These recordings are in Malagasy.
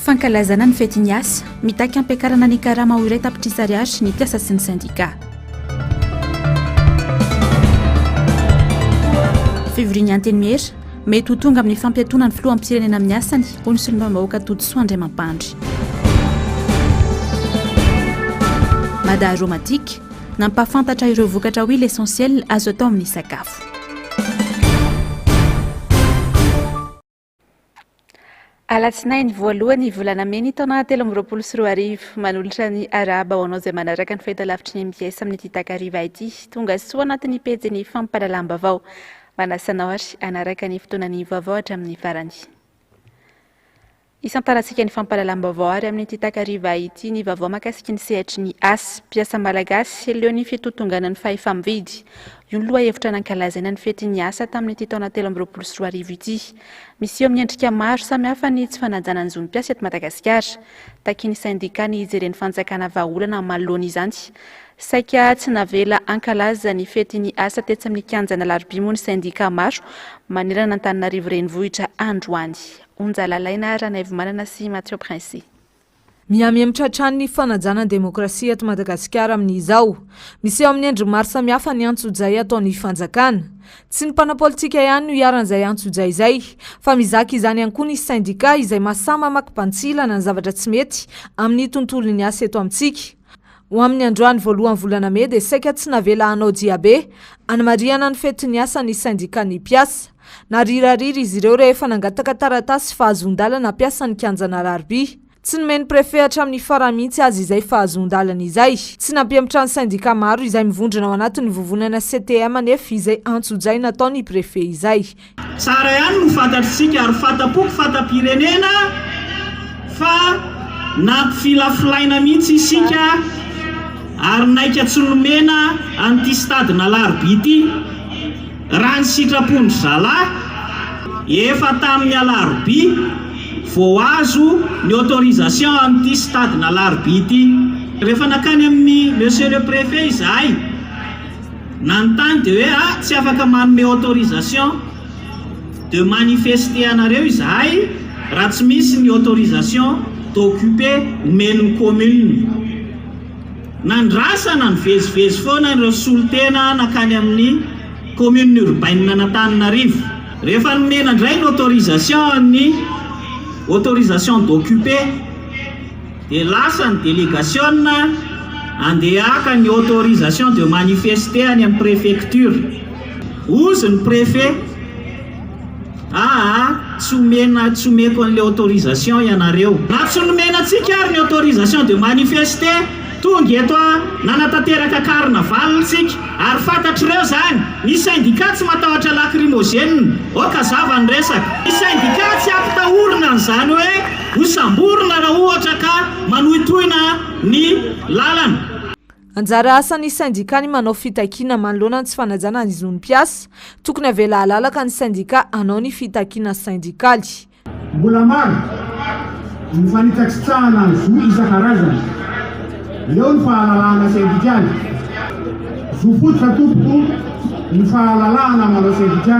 Fankalazana ny fetin'ny asa, mitaky hampiakarana ny karama ho 1 tapitrisa ariary ny mpiasa sy ny sendika. Fivorian'ny Antenimiera, mety ho tonga amin'ny fampiatoana ny filoham-pirenena amin'ny asany, hoy ny solombavambahoaka Todisoa Andriamampandry. Mada Aromatique, nampahafantatra ireo vokatra huile essentielle azo atao amin'ny sakafo. Alatsinainy voalohany volana mey ny taona 2023. Manolotra ny arahaba ho anao izay manaraka ny fahitalavitry ny mbs amin'ity takariva ity. Tonga soa anatin'ny pejin'ny fampahalalam-baovao. Manasa anao ary hanaraka ny fotoanan'ny vaovao hatramin'ny farany. Isantarantsika ny fampahalalam-baovao ary amin'ity takariva ity ny vaovao mahakasika ny sehatry ny asa. Mpiasa malagasy, leo ny fitotonganan'ny fahefa-mividy. Io ny lohahevitra nankalazaina ny fetin'ny asa tamin'ity taona 2023 ity. Miseho amin'ny endrika maro samihafa ny tsy fanajana ny zon'ny mpiasa eto Madagasikara. Takian'ny sendika ny hijeren'ny fanjakana vahaolana manoloana izany. Saika tsy navela hankalaza ny fetin'ny asa tetsy amin'ny kianjan'Alarobia moa ny sendika maro manerana an'Antananarivo Renivohitra androany. Onja Lalaina Ranaivomanana sy Mathieu Princy. Mihamihemotra hatrany ny fanajana ny demokrasia eto Madagasikara amin'izao. Miseho amin'ny endriny maro samihafa ny antsojay ataon'ny fanjakana. Tsy ny mpanao politika ihany no iharan'izay antsojay izay, fa mizaka izany ihany koa ny sendika izay mahasahy mamaky bantsilana ny zavatra tsy mety amin'ny tontolon'ny asa eto amintsika. Ho amin'ny androany voalohan'ny volana mey dia saika tsy navela hanao diabe hanamarihana ny fetin'ny asa ny sendikan'ny mpiasa. Narirariry izy ireo rehefa nangataka taratasy fahazoan-dalana hampiasa ny kianjan'Alarobia. Tsy nomen'ny prefe hatramin'ny farany mihitsy aza izay fahazoan-dalana izay. Tsy nampihemotra ny sendika maro izay mivondrona ao anatin'ny vovonana CTM anefa izay antsojay nataon'ny prefe izay. Tsara ihany no fantatr'isika ary fanta-poko fanta-pirenena fa nampifilafilaina mihitsy isika ary naika tsy nomena an'ity stade n'Alarobia ity. Raha ny sitrapon-dry zalahy, efa tamin'ny alarobia vao azo ny autorisation amin'ity stade n'Alarobia ity. Rehefa nankany amin'ny Monsieur le Préfet izahay nanontany dia hoe ah tsy afaka manome autorisation de manifester anareo izahay raha tsy misy ny autorisation d'occuper omen'ny commune. Nandrasana nivezivezy foana ireo solontena nankany amin'ny commune urbaine an'Antananarivo. Rehefa nomena indray ny autorisation ny autorisation d'occuper dia lasa ny delegasiona andeha haka ny autorisation de manifester any amin'ny préfecture. Hozy ny préfet, aa tsy omena tsy omeko an'ilay autorisation ianareo. Na tsy nomena antsika ary ny autorisation de manifester, tonga eto nanatanteraka carnaval tsika ary fantatr'ireo izany, ny syndicat tsy matahotra lacrymogène, ok hazava ny resaka. Ny syndicat tsy ampitahorina an'izany hoe ho samborina raha ohatra ka manohitohina ny lalana. Anjara asan'ny sendika ny manao fitakiana manoloana ny tsy fanajana ny zon'ny mpiasa. Tokony avela halalaka ny sendika hanao ny fitakiana sendikaly. Mbola maro ny fanitsakitsahana ny zo isan-karazany. Eo ny fahalalahana sendikaly. Zo fototra tompoko ny fahalalahana manao sendika.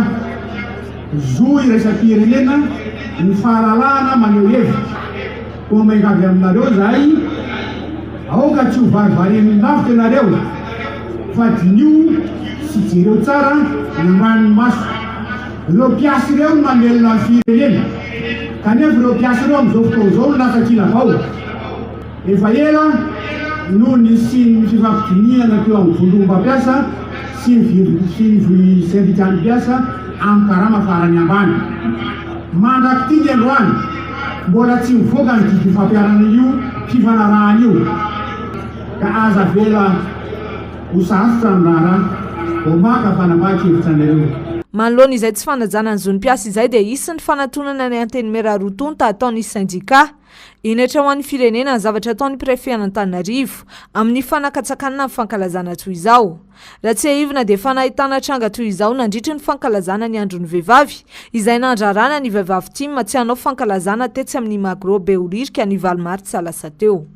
Zo iraisam-pirenena ny fahalalahana maneho hevitra. Koa miangavy aminareo izahay, aoka tsy ho varivarian'ny lavitra ianareo, fa diniho sy jereo tsara ny ambanin'ny maso. Ireo mpiasa ireo no mamelona ny firenena, kanefa ireo mpiasa ireo amin'izao fotoana izao no lasa kilabao. Efa ela no nisian'ny fifampidinihana teo amin'ny vondrom-pampiasa sy ny sendikan'ny mpiasa amin'ny karama farany ambany. Mandrak'ity ny androany, mbola tsy nivoaka ny didy fampiharana io fifanarahana io, ka aza avela ho sarotra ny raharaha vao maka fanapahan-kevitra anareo. Manoloana izay tsy fanajana ny zon'ny mpiasa izay dia hisy ny fanatonana ny Antenimiera roa tonta ataon'ny sendika. Henatra ho an'ny firenena ny zavatra ataon'ny Préfet an'Antananarivo amin'ny fanakatsakanana ny fankalazana toy izao. Raha tsiahivina dia efa nahitana tranga toy izao nandritry ny fankalazana ny andron'ny vehivavy izay nandrarana ny vehivavy tim tsy hanao fankalazana tetsy amin'ny Magro Behoririka ny valo martsa lasa teo.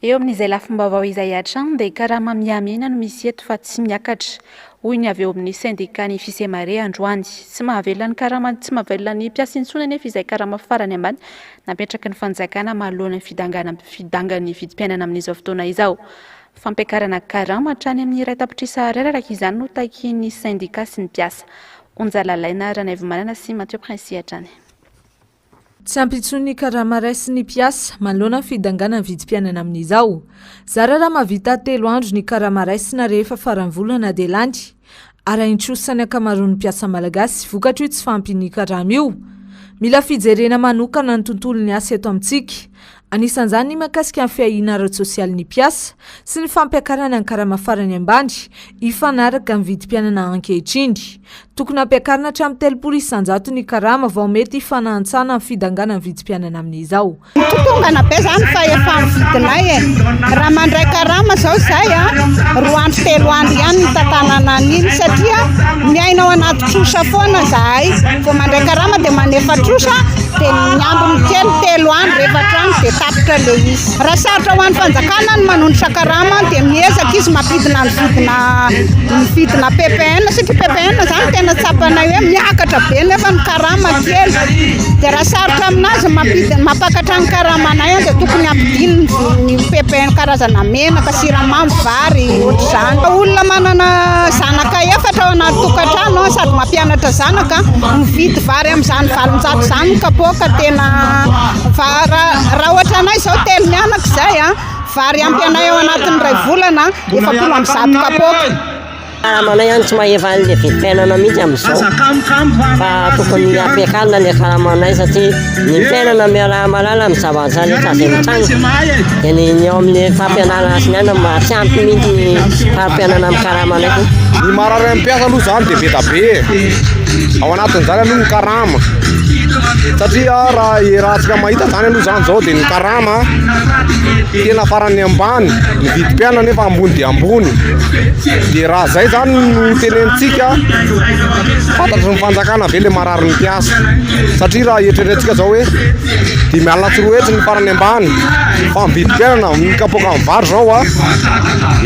Eo amin'izay lafim-baovao izay hatrany dia karama mihamihena no misy eto fa tsy miakatra, hoy ny avy eo amin'ny sendikan'ny Fisemare androany. Tsy mahavelona ny karama tsy mahavelona ny mpiasa intsony anefa izay karama farany ambany napetraky ny fanjakana manoloana ny fidangana fidangan'ny vidim-piainana amin'izao fotoana izao. Fampiakarana karama hatrany amin'ny iray tapitrisa ariary araka izany no takian'ny sendika sy ny mpiasa. Onja Lalaina Ranaivomanana sy Mathieu Princi hatrany. Tsy ampy intsony ny karama raisin'ny mpiasa manoloana ny fidanganan'ny vidim-piainana amin'izao. Zara raha mahavita telo andro ny karama raisina rehefa faran'ny volana dia lany. Arahin-trosa ny ankamaroan'ny mpiasa malagasy vokatr'io tsy fahampian'ny karama io. Mila fijerena manokana ny tontolon'ny asa eto amintsika. Anisan'izany ny mahakasika ny fiahiana ara-tsosialin'ny mpiasa sy ny fampiakarana ny karama farany ambany hifanaraka amin'ny vidim-piainana ankehitriny. Tokony hampiakarina hatramin'ny 30% ny karama vao mety hifanahantsana amin'ny fidanganan'ny vidim-piainana amin'izao. Mitotongana be zany fa efa mividinay e. Raha mandray karama zao zay a, roa andro telo andro ihany ny tantanana an'iny satria miaina ao anaty trosa foana zahay. Vao mandray karama dia manefa trosa dia ny ambiny kely telo andro efatra andro dia tapitra le izy. Raha sarotra ho an'ny fanjakana ny manondrotra karama dia miezaka izy mampidina ny vidina ny vidina PPN satria PPN zany tena tsapanay hoe miakatra be nefa ny karama kely. Dia raha sarotra aminazy ny mampidina mampakatra ny karamanay dia tokony ampidininy ny PPN karazana menaka, siramamy, vary ohatr'izany. Olona manana zanaka efatra ao anaty tokantrano sady mampianatra zanaka, mividy vary amin'izany 800 izany ny kapoaka tena raha ohatra anay izao telo mianaka izay a, vary ampy anay ao anatin'ny iray volana 140 kapoaka. Karamanay any tsy mahefa an'le vidim-piainana mihitsy amin'izao fa tokony ampiakarina le karamanay satria ny fiainana miaraha-malala amin'ny zavatra rehetra izay mitranga dia ny ny ao amin'ny fampianarana sy ny aina mba tsy ampy mihitsy ny fari-piainana amin'ny karamanay koa. Ny marary amin'ny mpiasa aloha izany dia be da be e. Ao anatin'izany aloha ny karama satria raha iarahantsika mahita izany aloha izany izao dia ny karama tena faran'ny ambany, ny vidim-piainana nefa ambony dia ambony. Dia raha zay zany no tenenintsika, fantatry ny fanjakana ve le marary ny mpiasa? Satria raha eritreretintsika zao hoe 250 ny farany ambany, fa ny vidim-piainana ny kapoakan'ny vary zao a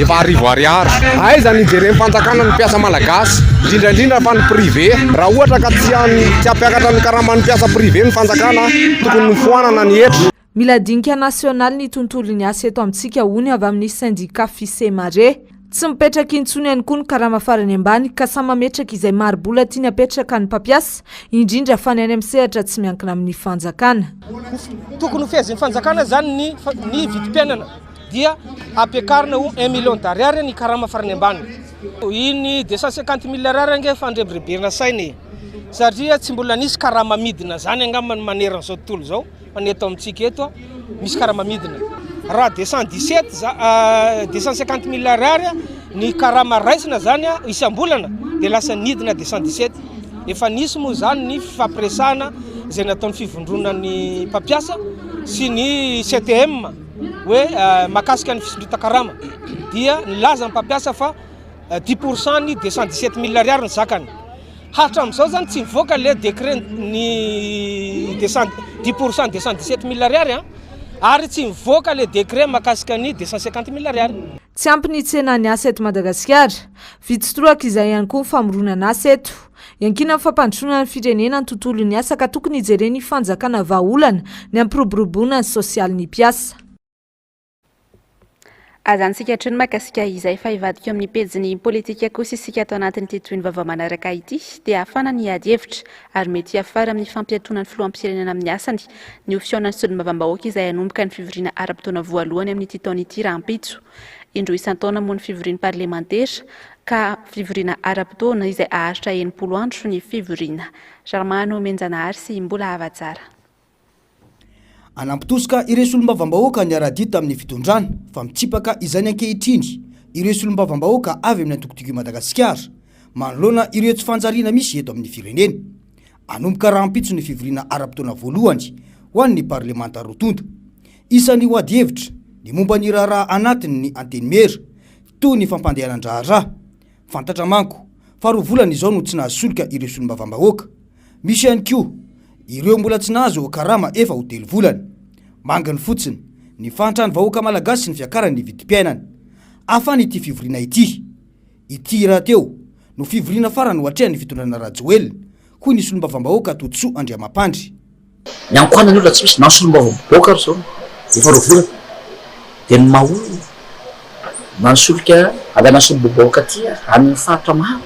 efa 1000 ariary. Aiza ny hijeren'ny fanjakana ny mpiasa malagasy, indrindra indrindra fa ny privé. Raha ohatra ka tsy tsy hampiakatra ny karaman'ny mpiasa privé ny fanjakana, tokony nofoanana ny hetra. Mila dinika nasionaly ny tontolon'ny asa eto amintsika, hoy ny avy amin'ny sendika Fisemare. Tsy mipetraka intsony ihany koa ny karama farany ambany ka samy mametraka izay mari-bola tiany hapetraka ny mpampiasa, indrindra fa ny any amin'ny sehatra tsy miankina amin'ny fanjakana. Tokony ho fehezin'ny fanjakana izany ny ny vidim-piainana dia ampiakarina ho un million d'ariary ny karama farany ambany. Iny 250 mille ariary ange fandrebirebena saina e! Satria tsy mbola nisy karama midina izany angamba ny maneran'izao tontolo izao. Fa ny eto amintsika eto misy karama midina. Raha 217 za 250 mille ariary ny karama raisina zany isam-bolana dia lasa nidina 217. Efa nisy moa zany ny fifampiresahana izay nataon'ny fivondronan'ny mpampiasa sy ny CTM hoe mahakasika ny fisondrotan-karama dia nilaza ny mpampiasa fa 10% ny 217 mille ariary ny zakany. Hatramin'izao zany tsy nivoaka le décret ny 10% 217 mille ariary an, ary tsy nivoaka le décret mahakasika ny 250 mille ariary. Tsy ampy ny tsenan'ny asa eto Madagasikara. Vitsy toraka izay ihany koa ny famoronana asa eto. Iankinan'ny fampandrosoana ny firenena ny tontolon'ny asa ka tokony hijeren'ny fanjakana vahaolana ny hampiroboroboana ny sosialin'ny mpiasa. Azantsika hatreo ny mahakasika izay fa hivadika eo amin'ny pejin'ny politika kosa isika ato anatin'ity tohin'ny vaovao manaraka ity dia hafana ny ady hevitra ary mety hiafara amin'ny fampiatoana ny filoham-pirenena amin'ny asany ny ho fihaonan'ny solombavambahoaka izay hanomboka ny fivoriana ara-potoana voalohany amin'ity taona ity rahampitso. Indroa isan-taona moa ny fivorian'ny parlemantera ka fivoriana ara-potoana izay haharitra 60 andro ny fivoriana. Germain Omenjanahary sy Mbola Havatsara. Hanampy-tosika ireo solombavambahoaka niara-dia tamin'ny fitondrana fa mitsipaka izany ankehitriny ireo solombavambahoaka avy amin'ny antoko Tiako i Madagasikara manoloana ireo tsy fanjariana misy eto amin'ny firenena. Hanomboka rahampitso ny fivoriana ara-potoana voalohany ho an'ny parlemanta roa tonta. Isan'ny ho adihevitra ny momba ny raharaha anatiny ny Antenimiera toy ny fampandehanan-draharaha. Fantatra manko fa roa volana izao no tsy nahazo solika ireo solombavambahoaka. Misy ihany koa ireo mbola tsy nahazo karama efa ho telo volana. Manginy fotsiny. ny fahantran'ny vahoaka malagasy sy ny fiakaran'ny vidim-piainana. Hafana ity fivoriana ity. Ity rahateo no fivoriana farany ho atrehan'ny fitondrana Rajoelina, hoy ny solombavambahoaka Todisoa Andriamampandry. Ny ankohonany olona tsy misy na ny solombavambahoaka ary zao efa roa volana dia ny maha olona na ny solika alaina solombavambahoaka aty ary any amin'ny faritra maro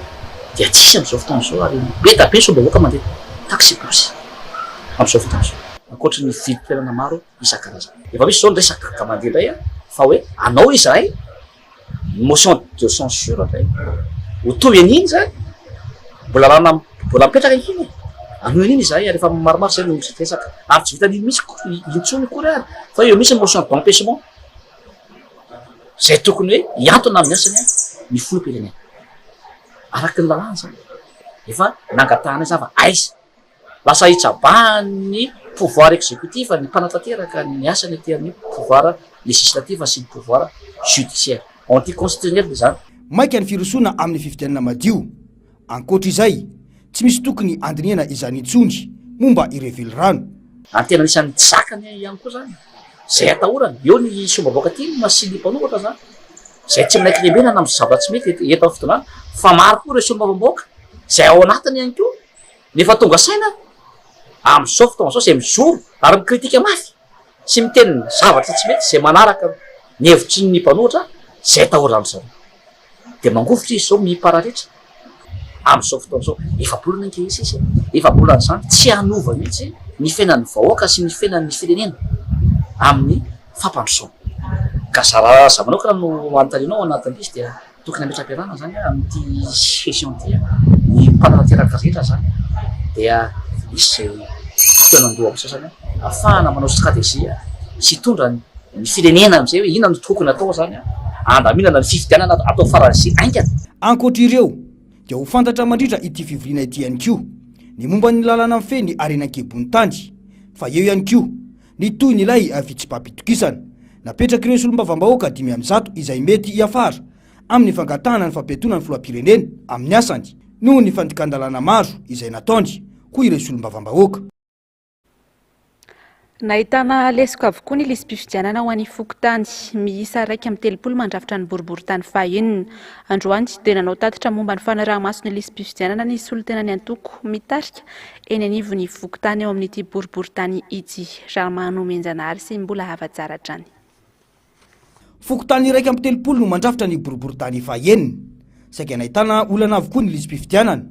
dia tsisy amin'izao fotoana izao ary be dia be ny solombavambahoaka mandeha taxi brousse amin'izao fotoana izao. Ankoatry ny vidim-piainana maro isan-karazany. Efa misy izao ny resaka ka mandeha indray fa hoe anao izahay. Ny motion de censure ndray ho toy an'iny zany, mbola rana mbola mipetraka iny e, hanohy an'iny izahay ary efa maromaro zay no miresaka, ary tsy vitan'iny mihitsy intsony akory ary fa eo mihitsy ny motion d'empêchement zay tokony hoe hiantona amin'ny asany ny filoham-pirenena araka ny lalàna zany, efa nangatahana zany fa aiza. Lasa hitsabahan'ny pouvoir exécutif, ny mpanatanteraka ny asany aty amin'ny pouvoir législatif sy ny pouvoir judiciaire. Anticonstitutionnel izany. Maika ny firosoana amin'ny fifidianana madio. Ankoatra izay, tsy misy tokony handinihana izany intsony momba ireo velirano. Ary tena anisan'ny tsy zakany ihany koa izany, izay atahorana, eo ny solombavambahoaka tim sy ny mpanohatra izany, izay tsy manaiky lembenana amin'ny zavatra tsy mety eto amin'ny fitondrana, fa maro koa ireo solombavambahoaka izay ao anatiny ihany koa Nefa tonga saina amin'izao fotoana izao izay mijoro ary mi-critique mafy sy miteny ny zavatra tsy mety izay manaraka ny hevitry ny mpanohitra izay atahorana zareo. Dia mangovitra izy izao mipararetra amin'izao fotoana izao. Efa-bolana ange sisa e! Efa-bolana izany tsy hanova mihitsy ny fiainan'ny vahoaka sy ny fiainan'ny firenena amin'ny fampandrosoana. Ka za raha za manokana no anontanianao ao anatin'ilay izy dia. Tokony hametra-pialana zany amin'ity session ity ny mpanatanteraka rehetra zany dia misy izay fikaonandoha amin'ny sasany ahafahana manao stratégie sy hitondra ny firenena amin'izay hoe inona no tokony atao zany handaminana ny fifidianana atao faran'izay haingana. Ankoatra ireo dia ho fantatra mandritra ity fivoriana ity ihany koa ny momba ny lalàna mifehy ny harena an-kibon'ny tany fa eo ihany koa ny tohin'ilay fitsipaham-pitokisana napetrak'ireo solombavambahoaka 105 izay mety hiafara amin'ny fangatahana ny fampiatoana ny filoham-pirenena amin'ny asany noho ny fandikan-dalàna maro izay nataony, hoy ireo solombavambahoaka. Nahitana lesoka avokoa ny lisi-pifidianana ho an'ny fokontany miisa 31 mandrafitra ny boriborintany fahenina. Androany dia nanao tatitra momba ny fanaraha-maso ny lisi-pifidianana ny solontenan'ny antoko mitarika eny anivon'ny fokontany ao amin'ity boriborintany ity. Rahamanomenjanahary sy Mbola Havatsara hatrany. Fokontany 31 no mandrafitra ny boriborintany fahenina. Saika nahitana olana avokoa ny lisi-pifidianana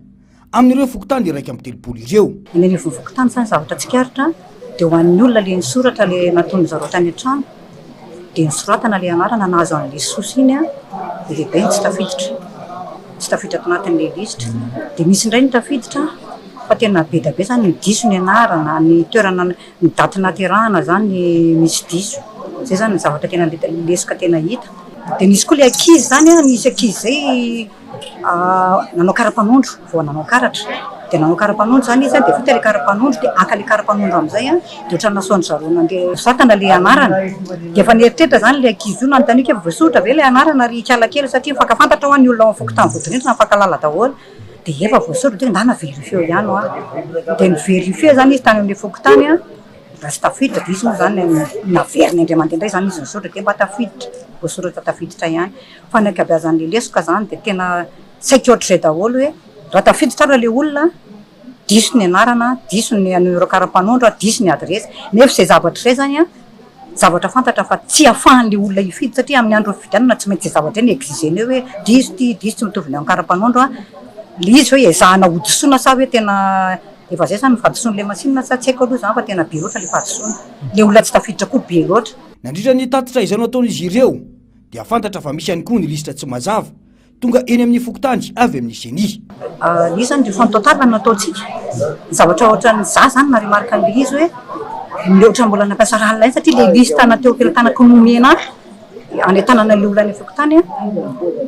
amin'ireo fokontany 31 ireo. Eny anivon'ny fokontany izany zavatra tsikaritra dia ho an'ny olona ilay nisoratra ilay nataon'ny zareo tany an-trano dia nosoratana ilay anarana nahazo an'ilay sosy iny dia lehibe ny tsy tafiditra, tsy tafiditra ato anatin'ilay lisitra. Dia misy indray ny tafiditra fa tena be dia be izany ny diso ny anarana, ny toerana, ny daty nahaterahana izany misy diso. Izay izany ny zavatra tena lesoka tena hita. Dia nisy koa ilay ankizy izany an, nisy ankizy izay nanao kara-panondro, vao nanao karatra. Dia nanao kara-panondro izany izy an, dia vita ilay kara-panondro dia haka ilay kara-panondro amin'izay an, dia ohatran'ny nasain-dry zareo nandeha soratana ilay anarana. Dia efa nieritreritra izany ilay ankizy io, nanontaniako hoe voasoratra ve ilay anarana ry ikalakely satria mifankafantatra hoa ny olona ao amin'ny fokontany Vodirindrina, mifankahalala daholo. Dia efa voasoratra dia ndana verifieo ihany hoa. Dia ni-verifier izany izy tany amin'ilay fokontany an, mba tsy tafiditra, dia izy moa izany naveriny indray mandeha indray izany izy nisoratra dia mba tafiditra, voasoratra tafiditra ihany. Fa ny ankabeazan'ilay lesoka izany dia tena saika ohatr'izay daholo hoe raha tafiditra ary ilay olona, diso ny anarana, diso ny numéro kara-panondro, diso ny adiresy, nefa izay zavatra izay izany an, zavatra fantatra fa tsy ahafahan'ilay olona hifidy satria amin'ny andron'ny fifidianana tsy maintsy izay zavatra izay no exiger-na eo hoe diso ity, diso tsy mitovy ny ao amin'ny kara-panondro an, ilay izy hoe ezahana hodisoana sa hoe tena efa izay sa ny fahadisoan'ilay machine sa tsy haiko aloha izany fa tena be loatra ilay fahadisoana, ilay olona tsy tafiditra koa be loatra. Nandritra ny tatitra izay nataon'izy ireo dia fantatra fa misy ihany koa ny lisitra tsy mazava Tonga eny amin'ny fokontany avy amin'ny Ceni. Anisan'ny refonte totale no nataontsika. Ny zavatra ohatran'ny za zany na remarque an'ilay izy hoe ny ohatran'ny mbola nampiasa ralina ihany satria ilay liste teo am-pelatanako nomena ahy any an-tanana ilay olona any fokontany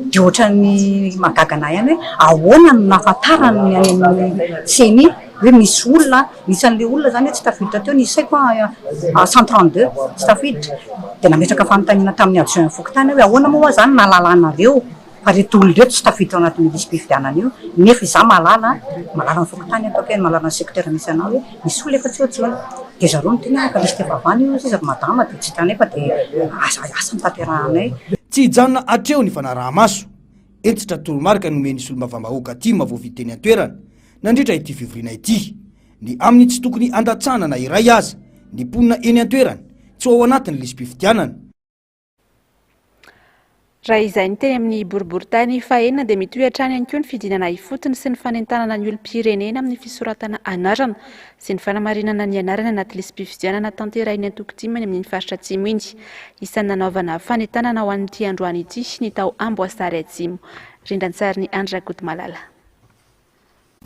dia ohatran'ny mahagaga anah ihany hoe ahoana no nahafantarany ny any amin'ny Ceni hoe misy olona, nisy an'ilay olona zany hoe tsy tafiditra teo, nisy haiko 132 tsy tafiditra, dia nametraka fanontaniana tamin'ny adjoint fokontany aho hoe ahoana moa zany nahalalanareo fa reto olona ireto tsy tafiditra ao anatin'io lisi-pifidianana io, nefa izaho mahalala, mahalala ny fokontany ataoko hoe mahalala ny secteur misy anao hoe misy olona efa tsy ao intsony. Dia zareo niteny hoe aka liste efa avy any io sisa ry madama dia tsy hitanay fa dia asa asa no tanterahanay. Tsy hijanona hatreo ny fanaraha-maso. Hentitra toromarika nomen'ny solombavambahoaka tim voafidy teny an-toerana nandritra ity fivoriana ity. Ny amin'ny tsy tokony handatsahana na iray aza ny mponina eny an-toerana tsy ho ao anatin'ny lisi-pifidianana. Raha izay ny teny amin'ny boriborintany fahenina dia mitohy hatrany ihany koa ny fidinana ifotony sy ny fanentanana ny olom-pirenena amin'ny fisoratana anarana sy ny fanamarinana ny anarana anaty lisi-pifidianana tanterahin'ny antoko tim any amin'iny faritra Atsimo iny. Isan'ny nanaovana fanentanana ho an'ity androany ity ny tao Amboasary Atsimo. Rindran-tsarin'i Andry Rakotomalala.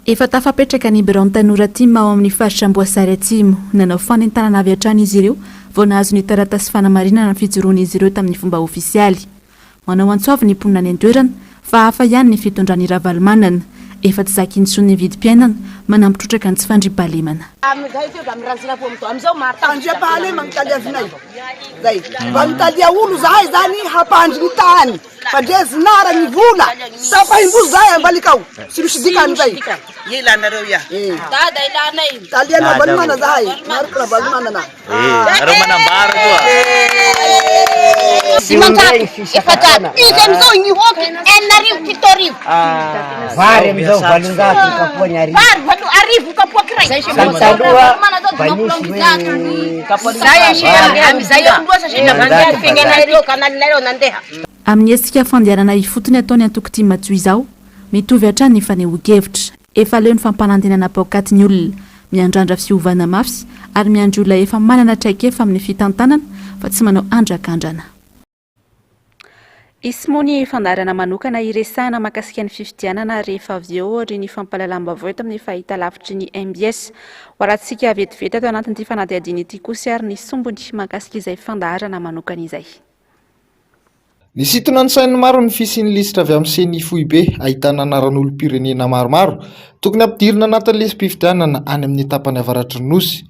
Efa tafapetraka ny biraon'ny Tanora Tim ao amin'ny faritra Amboasary Atsimo. Nanao fanentanana avy hatrany izy ireo vao nahazo ny taratasy fanamarinana ny fijoroan'izy ireo tamin'ny fomba ofisialy. Manao antso avo ny mponina any an-toerana fa hafa ihany ny fitondran'i Ravalomanana. Efa tsy zaka intsony ny vidim-piainana, manampy trotraka ny tsy fandriampahalemana. Fa ndre zinara ny vola tapahim-bozo zahay ambalika ao tsy misy dikany zay. Ilanareo ia. Dada ilanay. Taliana Ravalomanana zahay, Marc Ravalomanana. Eh, nareo manambara koa. 500, 400. Izy amizao nihoaky 6000 7000. Vary amizao 800 ny kapohany arivo. Vary valo arivo kapoaky ray. Tamy taloha mba nisy hoe Zay amizay eo loatra sendra mandeha fiainanareo kanalinareo nandeha. Amin'ny hetsika fandehanana ifotony ataon'ny antoko tim toy izao, mitovy hatrany ny fanehoan-kevitra. Efa leo ny fampanantenana paokaty ny olona. Miandrandra fiovana mafy ary miandry olona efa manana traikefa amin'ny fitantanana fa tsy manao andrakandrana. Hisy moa ny fandaharana manokana hiresahana mahakasika ny fifidianana rehefa avy eo aorian'ny fampahalalam-baovao eto amin'ny fahitalavitry ny mbs. Ho arahantsika vetivety ato anatin'ity fanadihadiana ity kosa ary ny sombiny mahakasika izay fandaharana manokana izay. Nisintona ny sain'ny maro ny fisian'ny lisitra avy amin'ny Ceni foibe ahitana anaran'olom-pirenena maromaro tokony hampidirina anatin'ny lisi-pifidianana any amin'ny tapany avaratry ny Nosy.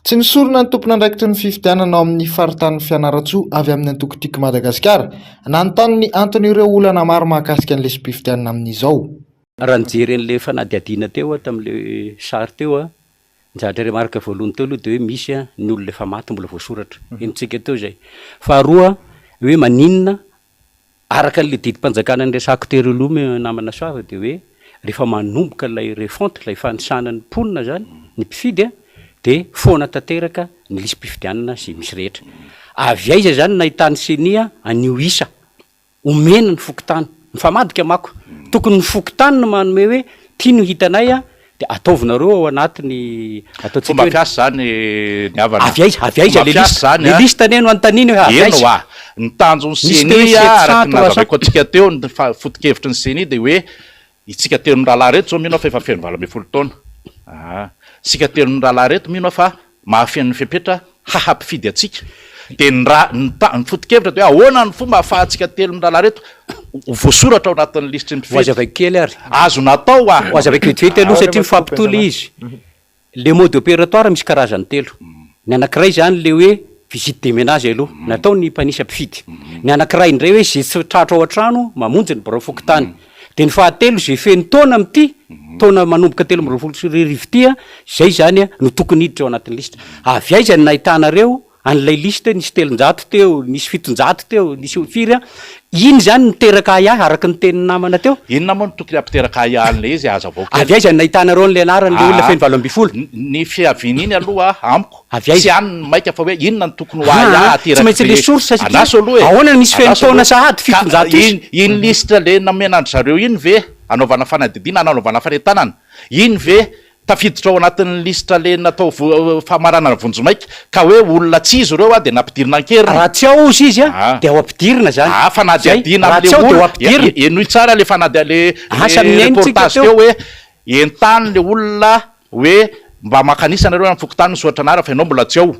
Tsy nisorona ny tompon'andraikitry ny fifidianana ao amin'ny faritanin'i Fianarantsoa avy amin'ny antoko Tiako Madagasikara nanontany ny anton'ireo olana maro mahakasika ny lisi-pifidianana amin'izao. Raha nijery an'ilay fanadihadiana teo aho tamin'ilay sary teo aho, Ny zavatra remarque voalohany teo aloha dia hoe misy ny olona efa maty mbola voasoratra. Henontsika teo izay. Faharoa hoe maninona araka an'ilay didim-panjakana niresahako tery aloha namana Soava dia hoe rehefa manomboka ilay refonte, ilay fanisana ny mponina izany, ny mpifidy dia foana tanteraka ny lisi-pifidianana izay misy rehetra. Avy aiza izany no nahitan'ny Ceni an'io isa Omena ny fokontany. Mifamadika mako. Tokony ny fokontany no manome hoe ty no hitanay a, dia ataovinareo ao anatin'ny ataontsika Fomba hoe. fiasa izany ny havana. Avy aiza, avy aiza Fomba le fiasa liste? izany Le a. liste anie no anontaniana hoe avy Eny aiza? hoa. Ny tanjon'ny Misy teo hoe Ceni 700, araka ny 300. nazavaiko antsika teo, ny foto-kevitry ny Ceni dia hoe Itsika telo mirahalahy reto zao mino aho fa efa feno 18 taona aa. Isika telo mirahalahy reto mino aho fa mahafeno ny fepetra haha mpifidy antsika. Dia ny ra, ny ta, ny foto-kevitra dia hoe ahoana ny fomba ahafahantsika telo mirahalahy reto ho voasoratra ao anatin'ny lisitry ny Ho mpifidy. azavaiko kely ary. Azonao atao a. Ho azavaiko vetivety aloha satria mifampitohy ilay izy. Le mode opératoire misy karazany telo. Ny anankiray izany le hoe visite de ménage aloha, natao ny mpanisa mpifidy. Ny anankiray indray hoe ze tsy tratra ao an-trano mamonjy ny birao fokontany. Dia ny fahatelo ze feno taona amin'ity taona manomboka 2023 ity, zay izany no tokony hiditra ao anatin'ny lisitra. Avy aiza no nahitanareo An'ilay liste nisy 300 teo, nisy 700 teo, nisy firy an, iny izany niteraka ahiahy araka ny tenin'ny namana teo. Inona moa no tokony hampiteraka ahiahy an'ilay izy? Hazavao kely. Avy aiza no nahitanareo an'ilay anaran'ilay olona feno 18? Ny fiavian'iny aloha amiko, Avy aiza? tsy any ny maika fa hoe inona no tokony ho Aa, ahiahy tsy aterak'ilay maintsy ilay source satria Andraso aloha e! ahoana no misy feno Andraso taona aloha. sahady Ka 700 isa? iny, iny lisitra ilay nomena an-dry zareo iny ve anaovana fanadihadiana, anaovana fanentanana? Iny ve Tafiditra ao anatin'ny lisitra le natao famaranana vonjimaika ka hoe olona tsy izy ireo dia nampidirina an-keriny. Raha tsy ao ozy izy dia ao ampidirina zany. Aa fanadihadiana Zay, raha amle tsy ao dia ao olona, ampidirina. henoy tsara le fanadi- le Asa le mihaino tsika reportage teo. teo hoe entano le olona hoe mba mankanisa nareo any amin'ny fokontany misoratra anarana fa ianao mbola tsy ao.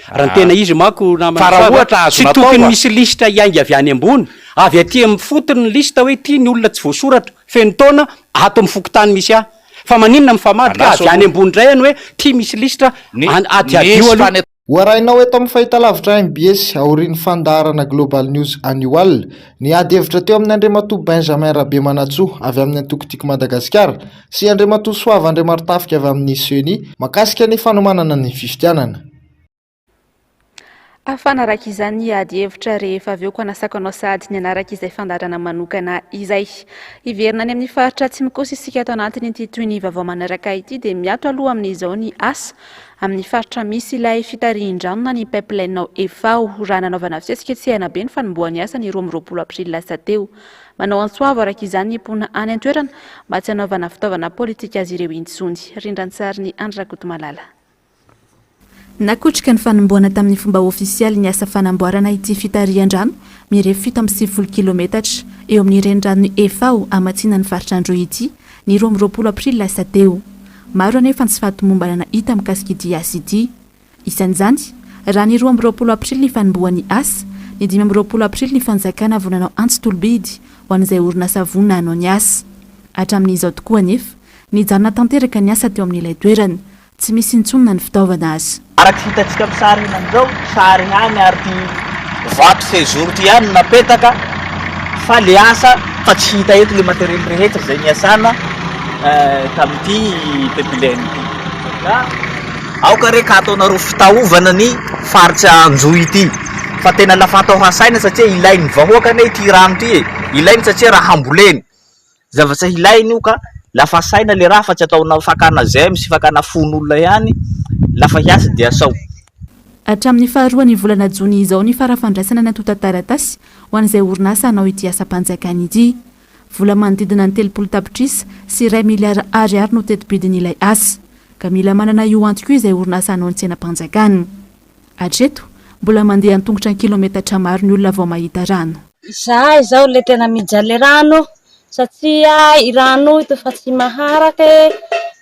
Raha ny tena izy manko namana Fa raha Soava, ohatra tsy azonao atao tokony a. misy lisitra hiainga avy any ambony, avy aty amin'ny fotony ny liste hoe ity ny olona tsy voasoratra, feno taona, ato amin'ny fokontany misy ahy. Fa maninona mifamadika Andraso avy any aloha. ambony indray any hoe ty misy lisitra Ny an- adiadio nisy aloha. fane. Ho arahinao eto amin'ny fahitalavitra mbs aorian'ny fandaharana Global News anio alina ny ady hevitra teo amin'ny Andriamatoa Benjamin Rabemanantsoa avy amin'ny antoko Tiako Madagasikara sy Andriamatoa Soava Andriamarotafika avy amin'ny Ceni mahakasika ny fanomanana ny fifidianana. Afahana araka izany ny ady hevitra rehefa avy eo koa hanasako anao sahady ny hanaraka izay fandaharana manokana izay. Hiverina any amin'ny faritra atsimo kosa isika ato anatin'ity toy ny vaovao manaraka ity dia miato aloha amin'izao ny asa amin'ny faritra misy ilay fitarihin-drano na ny pipeline ao Efaho raha nanaovana fihetsiketsehana be ny fanombohan'ny asa ny 22 aprily lasa teo. Manao antso avo araka izany ny mponina any an-toerana mba tsy hanaovana fitaovana politika azy ireo intsony. Rindran-tsarin'i Andry Rakotomalala. Nakotroka ny fanombohana tamin'ny fomba ofisialy ny asa fanamboarana ity fitarihan-drano mirefy 97 kilometatra eo amin'ny reniranon'i Efaho hamatsiana ny faritra Androy ity ny 22 aprily lasa teo. Maro anefa ny tsy fahatomombanana hita mikasika ity asa ity. Isan'izany, raha ny 22 aprily ny fanombohan'ny asa, ny 25 aprily ny fanjakana vao nanao antso tolo-bidy ho an'izay orinasa vonona hanao ny asa. Hatramin'izao tokoa anefa, nijanona tanteraka ny asa teo amin'ilay toerana. Tsy misy intsony na ny fitaovana aza. Araka hitantsika amin'ny sary henany izao, sary ihany ary ity vato fehizoro ity ihany no napetaka fa le asa fa tsy hita eto le matériel rehetra izay niasana tamin'ity pipeline ity. Ka aoka re ka ataonareo fitaovana ny faritra Anjohy ity fa tena lafa atao hasaina satria ilain'ny vahoaka anie ity rano ity e, ilainy satria raha hamboleny. Zavatra ilaina io ka, lafa asaina le raha fa tsy ataonao fakana j'aime sy fakana fon'olona ihany, lafa hiasa dia asao. Hatramin'ny faharoan'ny volana jona izao ny fara-fandraisana ny antontan-taratasy ho an'izay orinasa hanao ity asam-panjakana ity. Vola manodidina ny 30 tapitrisa sy iray miliara ariary no teti-bidin'ilay asa. Ka mila manana io antoka io izay orinasa hanao ny tsenam-panjakana. Hatreto, mbola mandeha an-tongotra an-kilometatra maro ny olona vao mahita rano. Izahay izao le tena mijaly rano satria i rano io efa tsy maharaka e,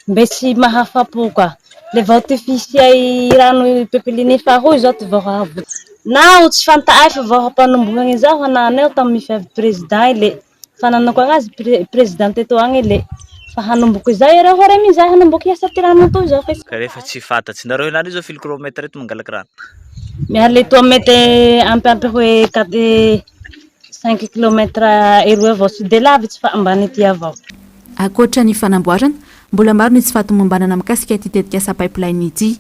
mbe tsy mahafapo ka. Le vao ty fisia i rano pipeline faharoa izao ty vao hahavotsy. Naho tsy fanta'ay fa vao hampanombohagny izao hananeo tamy fiavy président le fa nanoko agnazy président teto agny le fa hanomboky izay iareo ho remy izay hanomboky hiasa ty rano toy izao fe. Ka rehefa tsy fantatsy nareo henany io zao firy kilomètre eto mangalaky rano. Miala eto mety ampiampy hoe quatre cinq kilomètre eroa avao tsy de lavitsy fa ambany aty avao. Ankoatra ny fanamboarana, mbola maro ny tsy fahatomombanana mikasika ity tetikasa pipeline ity.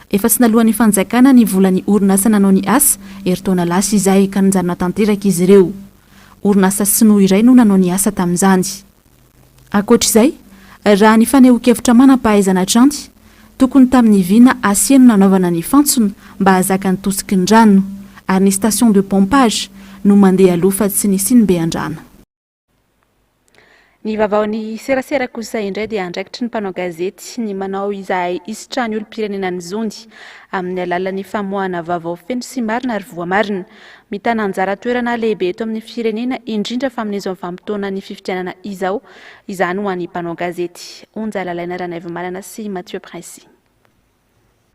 Efa tsy naloan'ny fanjakana ny volan'ny orinasa nanao ny asa, herintaona lasa izay, ka nijanona tanteraka izy ireo. Orinasa sinoa iray no nanao ny asa tamin'izany. Ankoatra izay, raha ny fanehoan-kevitra manam-pahaizana hatrany, tokony tamin'ny vy na acier no nanaovana ny fantsona mba hahazaka ny tosiky ny rano, ary ny station de pompage no mandeha aloha fa tsy ny sinibe an-drano. Ny vaovaon'ny serasera kosa indray dia andraikitry ny mpanao gazety ny manao izahay hisitrahan'ny olom-pirenena ny zony amin'ny alalan'ny famoahana vaovao feno sy marina ary voamarina. Mitana anjara toerana lehibe eto amin'ny firenena indrindra fa amin'izao vanim-potoanan'ny fifidianana izao izany ho an'ny mpanao gazety. Onja Lalaina Ranaivomanana sy Mathieu Princy.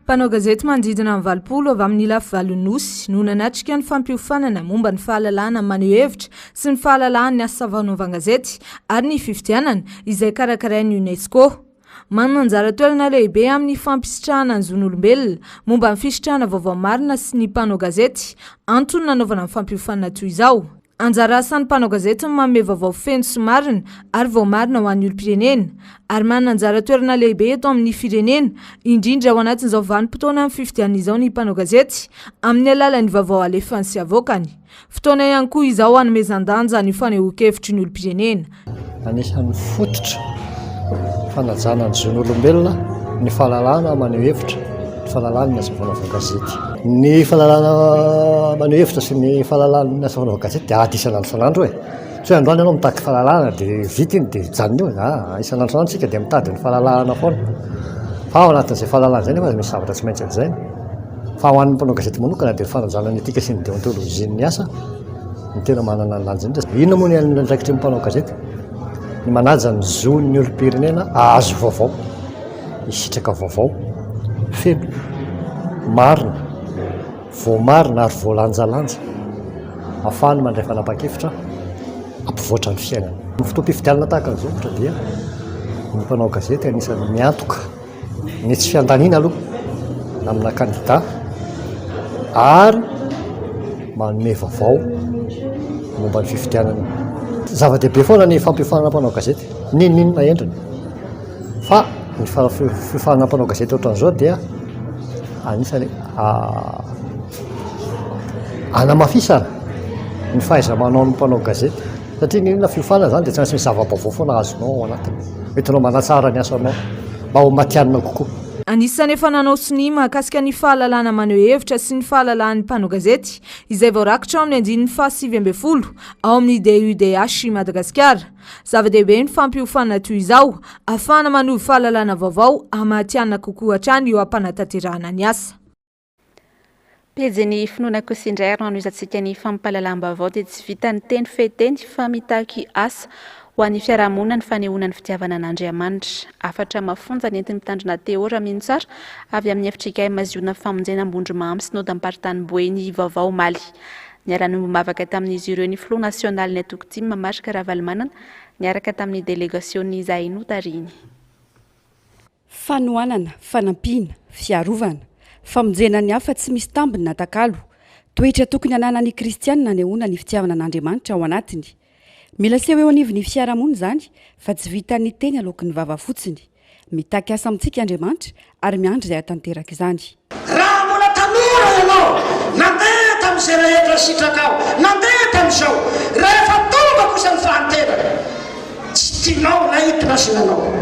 Mpanao gazety manodidina ny 80 avy amin'ny lafivalon'ny Nosy no nanatrika ny fampiofanana momba ny fahalalahana maneho hevitra sy ny fahalalahan'ny asa fanaovan-gazety ary ny fifidianana, izay karakarain'ny Unesco. Manana anjara toerana lehibe amin'ny fampisitrahana ny zon'olombelona momba ny fisitrahana vaovao marina sy ny mpanao gazety, antony nanaovana ny fampiofanana toy izao. Anjara asan'ny mpanao gazety ny manome vaovao feno sy marina ary voamarina ho an'ny olom-pirenena, ary manana anjara toerana lehibe eto amin'ny firenena, indrindra ao anatin'izao vanim-potoanan'ny fifidianana izao ny mpanao gazety, amin'ny alalan'ny vaovao alefany sy avoakany. Fotoana ihany koa izao hanomezan-danja ny fanehoan-kevitry ny olom-pirenena. Anisan'ny fototra fanajana ny zon'olombelona ny fahalalahana maneho hevitra, ny fahalalahana ny asa fanaovan-gazety. Ny fahalalahana maneho hevitra sy ny fahalalahana ny asa fanaovan-gazety dia ady isan'andro isan'andro e. Tsy hoe androany ianao mitaky fahalalahana dia vita iny dia hijanona eo. Aa, isan'andro isan'andro isika dia mitady ny fahalalahana foana. Fa ao anatin'izay fahalalahana izay nefa misy zavatra tsy maintsy hajaina. Fa ho an'ny mpanao gazety manokana dia ny fanajana ny etika sy ny deontolojian'ny asa. no tena manana ny lanja indrindra. Inona moa ny andraikitry ny mpanao gazety? Ny manaja ny zon'ny olom-pirenena hahazo vaovao, hisitraka vaovao feno, marina, voamarina ary voalanjalanja ahafahany mandray fanapahan-kevitra hampivoatra ny fiainany. Ny fotoam-pifidianana tahaka an'izao ohatra dia ny mpanao gazety anisan'ny miantoka ny tsy fiandaniana aloha na amina kandida. ary manome vaovao momba ny fifidianana. Zava-dehibe foana ny fampiofanana mpanao gazety, n'inon'inona endriny. Fa ny fiofanana mpanao gazety ohatran'izao dia anisan'ny anamafisana ny fahaiza-manaon'ny mpanao gazety. Satria n'inona fiofanana izany dia tsy maintsy misy zava-baovao foana azonao ao anatiny. Entinao manatsara ny asanao mba ho matihanina kokoa. Anisan'ny efa nanao sonia mahakasika ny fahalalahana maneho hevitra sy ny fahalalahan'ny mpanao gazety izay voarakitra ao amin'ny andininy faha 19 ao amin'ny DUDH Madagasikara. Zava-dehibe ny fampiofanana toy izao ahafahana manovo fahalalana vaovao hahamatihanina kokoa hatrany eo am-panatanterahana ny asa. Pejin'ny finoana kosa indray ary no hanohizantsika ny fampahalalam-baovao dia tsy vitan'ny teny fehiteny fa mitaky asa ho an'ny fiarahamonina ny fanehoana ny fitiavana an'Andriamanitra. Hafatra mafonja nentin'ny mpitandrina Théo Ramintsara avy amin'ny fjkm Ziona Famonjena Ambondromamy Synodam-paritany Boeny vaovao omaly. Niara-niombom-bavaka tamin'izy ireo ny filoha nasionalin'ny antoko tim Marc Ravalomanana niaraka tamin'ny delegasionina izay notarihiny. Fanohanana, fanampiana, fiarovana, famonjena ny hafa tsy misy tambiny na takalo, toetra tokony hananan'ny kristianina hanehoana ny fitiavana an'Andriamanitra ao anatiny. Mila aseho eo anivon'ny fiarahamonina izany fa tsy vitan'ny teny aloaky ny vava fotsiny. Mitaky asa amintsika Andriamanitra ary miandry izay hahatanteraka izany. Raha mbola tanora ianao, nandeha tamin'izay rehetra sitrakao, nandeha tamin'izao. Rehefa tonga kosa ny fahanterana, tsy tianao ilay itondrasinanao.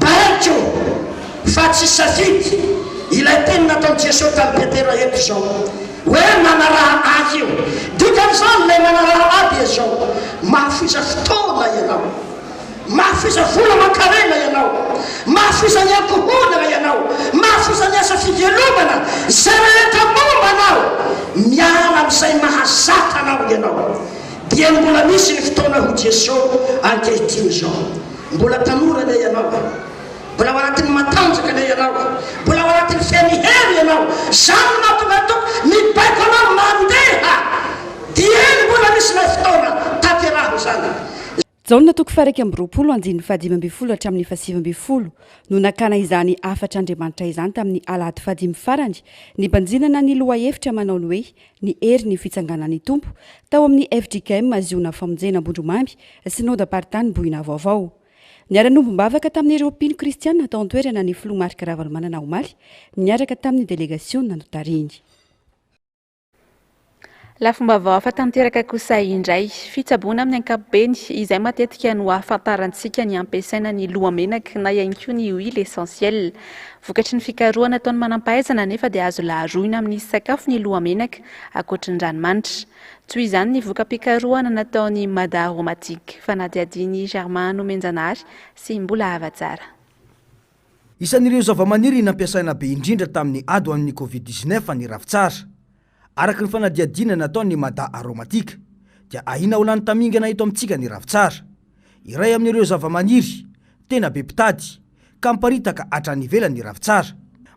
Baiko fa tsy safidy ilay teny nataon'i Jesoa tamin'i Petera eto izao, hoe manaraha Ahy io. Dikan'izany ilay manaraha Ahy dia izao, mahafoiza fotoana ianao. Mahafoiza vola aman-karena ianao, mahafoiza ny ankohonana ianao, mahafoiza ny asa fivelomana, izay rehetra momba anao, miala amin'izay mahazatra anao ianao. Dieny mbola misy ny fotoana hoy Jeso ankehitriny izao. Mbola tanora anie ianao e! Mbola ao anatin'ny matanjaka anie ianao e! Mbola ao anatin'ny feno hery ianao. Izany no mahatonga ny Tompo mibaiko anao mandeha. Dieny mbola misy ilay fotoana, tanteraho izany. Jaona toko faha-21 andininy faha-15 hatramin'ny faha-19 no nakana izany hafatr'Andriamanitra izany tamin'ny alahady fahadimy farany nibanjinana ny lohahevitra manao ny hoe Ny hery ny fitsanganan'ny Tompo tao amin'ny fjkm Ziona Famonjena Ambondromamy, Synodam-paritany Boina Vaovao. Niara-niombom-bavaka tamin'ireo mpino kristiana tao an-toerana ny filoha Marc Ravalomanana omaly niaraka tamin'ny delegasiona notarihiny. Lafim-baovao hafa tanteraka kosa indray. Fitsaboana amin'ny ankapobeny, izay matetika no ahafantarantsika ny ampiasaina ny lohamenaka na ihany koa ny huile essentielle. Vokatry ny fikarohana ataon'ny manam-pahaizana anefa dia azo laharoina amin'ny sakafo ny lohamenaka ankoatry ny ranomanitra. Toy izany ny voka-pikarohana nataon'i Mada Aromatic, fanadihadian'i Germain Nomenjanahary sy Mbola Havatsara. Isan'ireo zavamaniry nampiasaina be indrindra tamin'ny ady ho an'ny Covid 19 ny ravintsara. Araka ny fanadihadiana nataon'ny Mada Aromatic dia ahiana ho lany tamingana eto amintsika ny ravintsara. Iray amin'ireo zavamaniry tena be mpitady ka miparitaka hatrany ivelany ny ravintsara.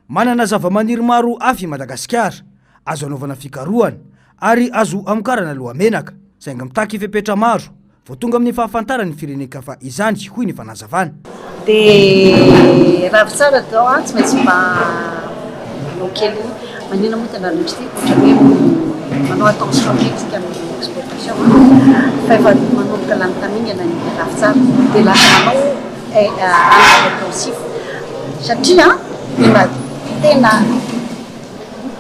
Manana zavamaniry maro hafa i Madagasikara azo anaovana fikarohana ary azo amokarana lohamenaka saingy mitaky fepetra maro Vao tonga amin'ny fahafantaran'ny firenen-kafa izany, hoy ny fanazavana. Dia ravintsara zao an, tsy maintsy mba manao kely, maninona moa tena loatra ity, ohatran'ny hoe manao attention kely isika amin'ny exportation an, fa efa manomboka lany tamingana ny ravintsara, dia lasa manao hanitra intensif satria tena tena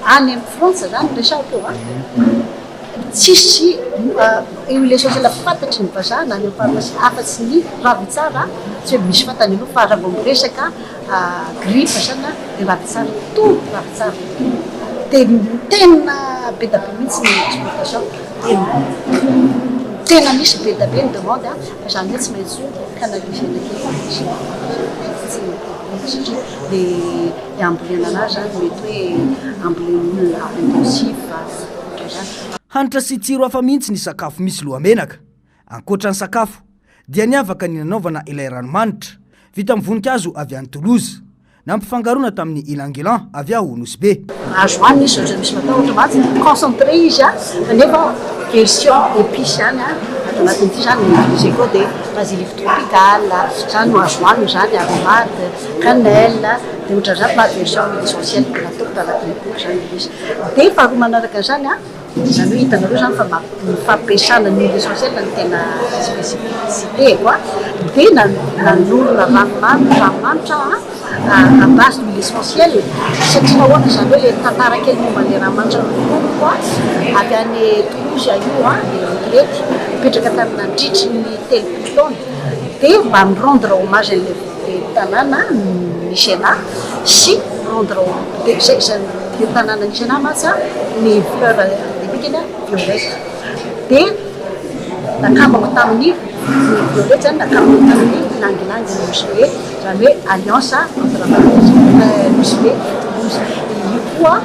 any amin'ny Frantsa zany resahako eo an. Tsisy huile essentielle fantatry ny vazaha na any amin'ny pharmacie afa-tsy ny ravintsara, tsy hoe misy fantany aloha fa raha vao miresaka grippe zany dia ravintsara, tout ravintsara. Dia tena be dia be mihitsy ny exportation, dia tena misy be dia be ny demande fa izany hoe tsy maintsy canaliser-na kely izy tsy satria le ambolena anazy zany mety hoe ambolen'olona intensif. Hanitra sy tsiro hafa mihitsy ny sakafo misy lohamenaka. Ankoatra ny sakafo, dia niavaka ny nanaovana ilay ranomanitra, vita amin'ny voninkazo avy any Toulouse, nampifangaroana tamin'ny ylang-ylang avy ao Nosy Be. Azo hohanina izy ohatran'ny misy matahotra mantsy, concentré izy an, kanefa version épice ihany an. anatin'ity izany ny utiliser-ko dia basilic tropical, izany no azo hohanina izany, aromate, cannelle, dia ohatran'izany fa version huile essentielle nataoko tanatin'ny boky izany ilay izy. Dia faharoa manaraka an'izany an, izany hoe hitanareo izany fa ny fampiasana ny huile essentielle no tena spécificité-ko an, dia nanorina ranomanitra ranomanitra aho an, à base d'huile essentielle, satria nahoana izany hoe ilay tantara kely momba an'ilay ranomanitra noforoniko an, avy any Toulouse aho io an, dia retraite, nipetraka tany nandritry ny 30 taona, dia mba mi-rendre hommage an'ilay tanàna misy anà sy rendre dia izay izany ilay tanàna nisy anà mantsy an, ny fleur endémique-ny an violette, dia nakambako tamin'ny ny violette izany nakambako tamin'ny ylang ylang Nosy Be, izany hoe alliance entre Madagasikara Nosy Be et Toulouse, io koa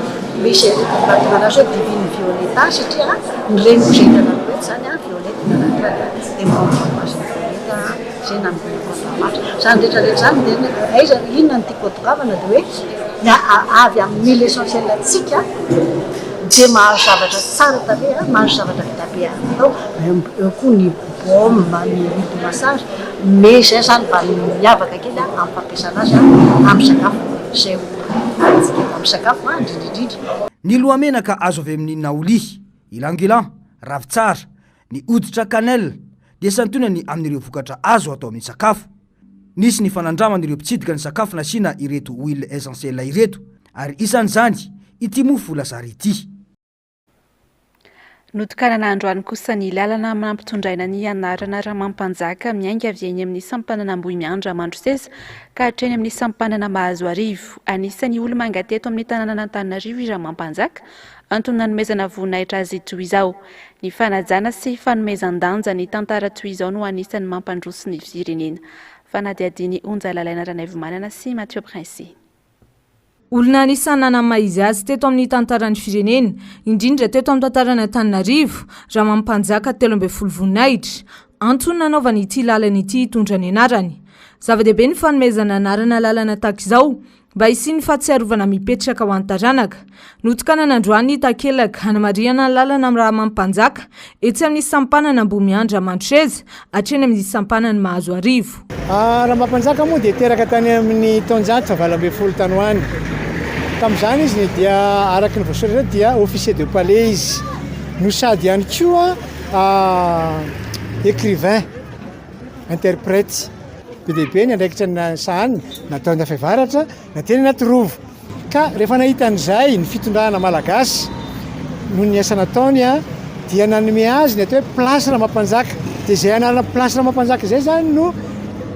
misy mahatonga anazy hoe divine violetta satria ny renivohitra hitanareo eto izany an violette ny anarany an, dia mi-rendre hommage ny violette izay nanombohako an'i Ramatra, izany rehetra rehetra izany dia aiza inona no tiako hatongavana dia hoe ny avy amin'ny huile essentielle antsika dia mahazo zavatra tsara tarehy an, mahazo zavatra vita be atao, eo koa ny baume, ny huile de massage, mais izay izany mba miavaka kely an amin'ny fampiasana azy an amin'ny sakafo izay ho hanintsika eto amin'ny sakafo an indrindra indrindra. Ny lohamenaka azo avy amin'ny naoly, ylang-ylang, ravintsara, ny hoditra cannelle dia santionany amin'ireo vokatra azo atao amin'ny sakafo. Nisy ny fanandraman'ireo mpitsidika ny sakafo nasiana ireto huile essentielle ireto ary isan'izany ity mofo lasary ity. Notokanana androany kosa ny lalana nampitondraina ny anarana Ramampanjaka miainga avy eny amin'ny sampanana Ambohimiandra Mandroseza ka hatreny amin'ny sampanana Mahazoarivo. Anisan'ny olo-manga teto amin'ny tanànan'Antananarivo i Ramampanjaka, antony nanomezana voninahitra azy toy izao. Ny fanajana sy fanomezan-danja ny tantara toy izao no anisan'ny mampandroso ny firenena. Fanadihadian'i Onja Lalaina Ranaivomanana sy Mathieu Princy. Olona anisan'ny nanamaha izy azy teto amin'ny tantaran'ny firenena, indrindra teto amin'ny tantaran'Antananarivo, Ramampanjaka 13 Voninahitra. Antony nanaovany ity lalana ity hitondra ny anarany. Zava-dehibe ny fanomezana anarana lalana tahaka izao, mba hisian'ny fahatsiarovana mipetraka ho an'ny taranaka. Notokanana androany ny takelaka hanamarihana ny lalana amin'ny Ramampanjaka etsy amin'ny sampanana Ambohimiandra Mandroseza hatreny amin'ny sampanan'i Mahazoarivo. Ramampanjaka moa dia teraka tany amin'ny taonjato faha-18 tany ho any. Tamin'izany izy dia araka ny voasoratra dia officier de palais izy no sady ihany koa écrivain, interprète. Be dia be ny andraikitra sahaniny na tao Andafiavaratra na teny anaty Rova. Ka rehefa nahita an'izay ny fitondrana malagasy noho ny asa nataony dia nanome azy ny atao hoe Place Ramampanjaka. Dia izay anarana Place Ramampanjaka izay izany no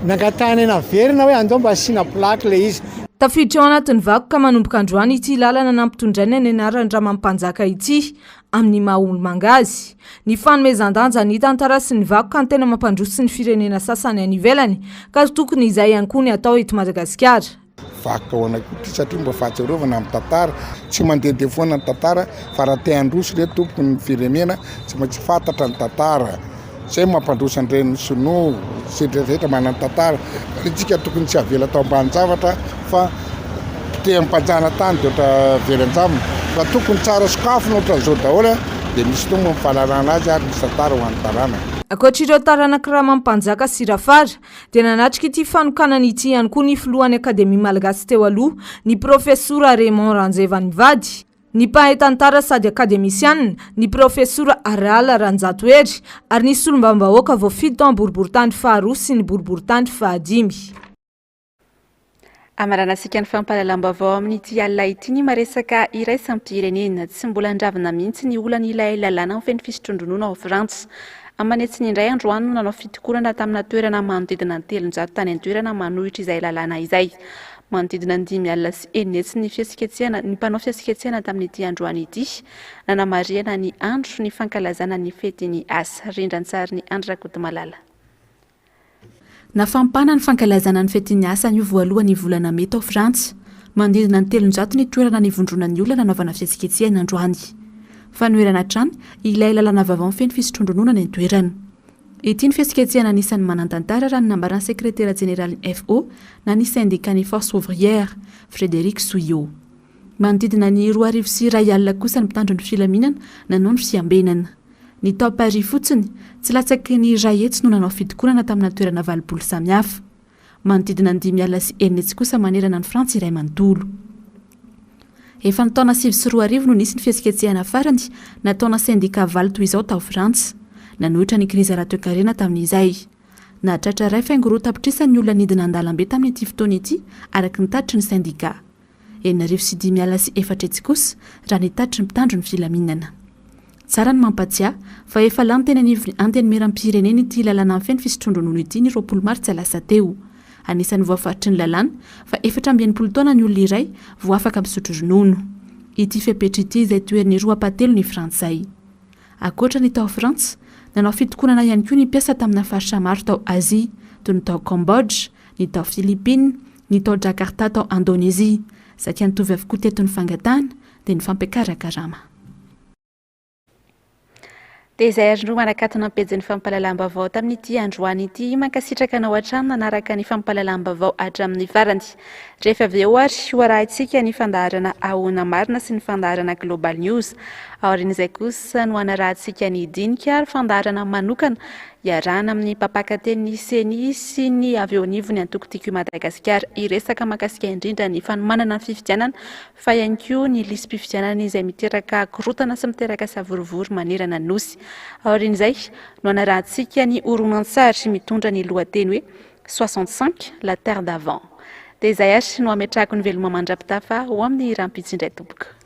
nangatahanay naverina hoe andao mba asiana plaque ilay izy. Tafiditra ao anatin'ny vakoka manomboka androany ity lalana nampitondraina ny anaran'i Ramampanjaka ity amin'ny maha olomanga azy. Ny fanomezan-danja ny tantara sy ny vakoka no tena mampandroso ny firenena sasany any ivelany ka tokony izay ihany koa ny atao eto Madagasikara. Vakoka ho anay koa ity satria mba fahatsiarovana amin'ny tantara. Tsy mandehandeha foana ny tantara fa raha te handroso re tompoko ny firenena tsy maintsy fantatra ny tantara. Zay mampandroso an'ireny sinoa sy ireo rehetra manana tantara. Isika tokony tsy avela atao ambanin-javatra fa potehin'ny mpanjanatany dia ohatra very an-javona. Fa tokony tsara sokafina ohatran'izao daholo dia misy tombony ny fahalalana azy ary misy tantara ho an'ny taranaka. Ankoatra ireo taranak'i Ramampanjaka sy Rafara dia nanatrika ity fanokanana ity ihany koa ny filohan'ny Akademia Malagasy teo aloha, ny Profesora Raymond Ranjeva nivady, ny mpahay tantara sady akademisianina, ny Profesora Ariala Ranjatohery ary ny solombavambahoaka voafidy tao amin'ny boriborintany faharoa sy ny boriborintany fahadimy. Amaranantsika ny fampahalalam-baovao amin'ity alina ity ny maresaka iraisam-pirenena. Tsy mbola andravina mihitsy ny olan'ilay lalàna mifehy ny fisotroan-dronono ao Frantsa. Aman'hetsiny indray androany no nanao fitokonana tamina toerana manodidina ny 300 tany an-toerana manohitra izay lalàna izay. Manodidina ny 650 ny fihetsiketsehana ny mpanao fihetsiketsehana tamin'ity androany ity. Nanamarihana ny andro ny fankalazana ny fetin'ny asa. Rindran-tsarin'i Andry Rakotomalala. Nafampana ny fankalazana ny fetin'ny asa anio voalohan'ny volana mey tao Frantsa. Manodidina ny 300 ny toerana nivondronan'ny olona nanaovana fihetsiketsehana androany. Fanoherana hatrany ilay lalàna vaovao mifehy ny fisotroan-dronono any an-toerana. Ity ny fihetsiketsehana anisan'ny manan-tantara raha ny nambaran'ny sekretera jeneralin'ny FO na ny sendikan'ny Force Ouvrière, Frédéric Souillot. Manodidina ny 2100 kosa ny mpitandro ny filaminana nanao ny fiambenana. Ny tao Paris fotsiny, tsy latsaky ny 100 no nanao fitokonana tamina toerana 80 samihafa. Manodidina ny 650 kosa manerana an'i Frantsa iray manontolo. Efa ny taona 2009 no nisy ny fihetsiketsehana farany nataona sendika valo toy izao tao Frantsa. Nanohitra ny krizy ara-toekarena tamin'izay. Nahatratra 1,2 tapitrisa ny olona nidina an-dalambe tamin'ity fotoana ity, araka ny tatitry ny sendika. 406 400 kosa raha ny tatitry ny mpitandro ny filaminana. Tsara ny mampatsiahy fa efa lany teny anivon'ny Antenimierampirenena ity lalàna mifehy ny fisotroan-dronono ity ny 20 martsa lasa teo. Anisan'ny voafaritry ny lalàna fa 64 taona ny olona iray vao afaka misotro ronono. Ity fepetra ity izay toherin'ny roa ampahatelony frantsay. Ankoatra ny tao Frantsa, nanao fitokonana ihany koa ny mpiasa tamina faritra maro tao Azia, toy ny tao Cambodge, ny tao Philippines, ny tao Jakarta tao Indonezia. Saika nitovy avokoa teto ny fangatahana dia ny fampiakaran-karama. Dia izay ary no manakatona ny pejin'ny fampahalalam-baovao tamin'ity androany ity. Mankasitraka anao hatrany nanaraka ny fampahalalam-baovao hatramin'ny farany. Rehefa avy eo ary ho arahintsika ny fandaharana Ahoana Marina sy ny fandaharana Global News. Aorian'izay kosa no hanarahantsika ny dinika ary fandaharana manokana iarahana amin'ny mpampakatenin'ny Ceni sy ny avy eo anivon'ny antoko Tiako i Madagasikara hiresaka mahakasika indrindra ny fanomanana ny fifidianana fa ihany koa ny lisi-pifidianana izay miteraka korontana sy miteraka savorovoro manerana ny Nosy. Aorian'izay no hanarahantsika ny horonantsary mitondra ny lohateny hoe 65, la terre d'avant. Dia izay ary no hametrahako ny veloma mandra-pitafa ho amin'ny rahampitso indray tompoko.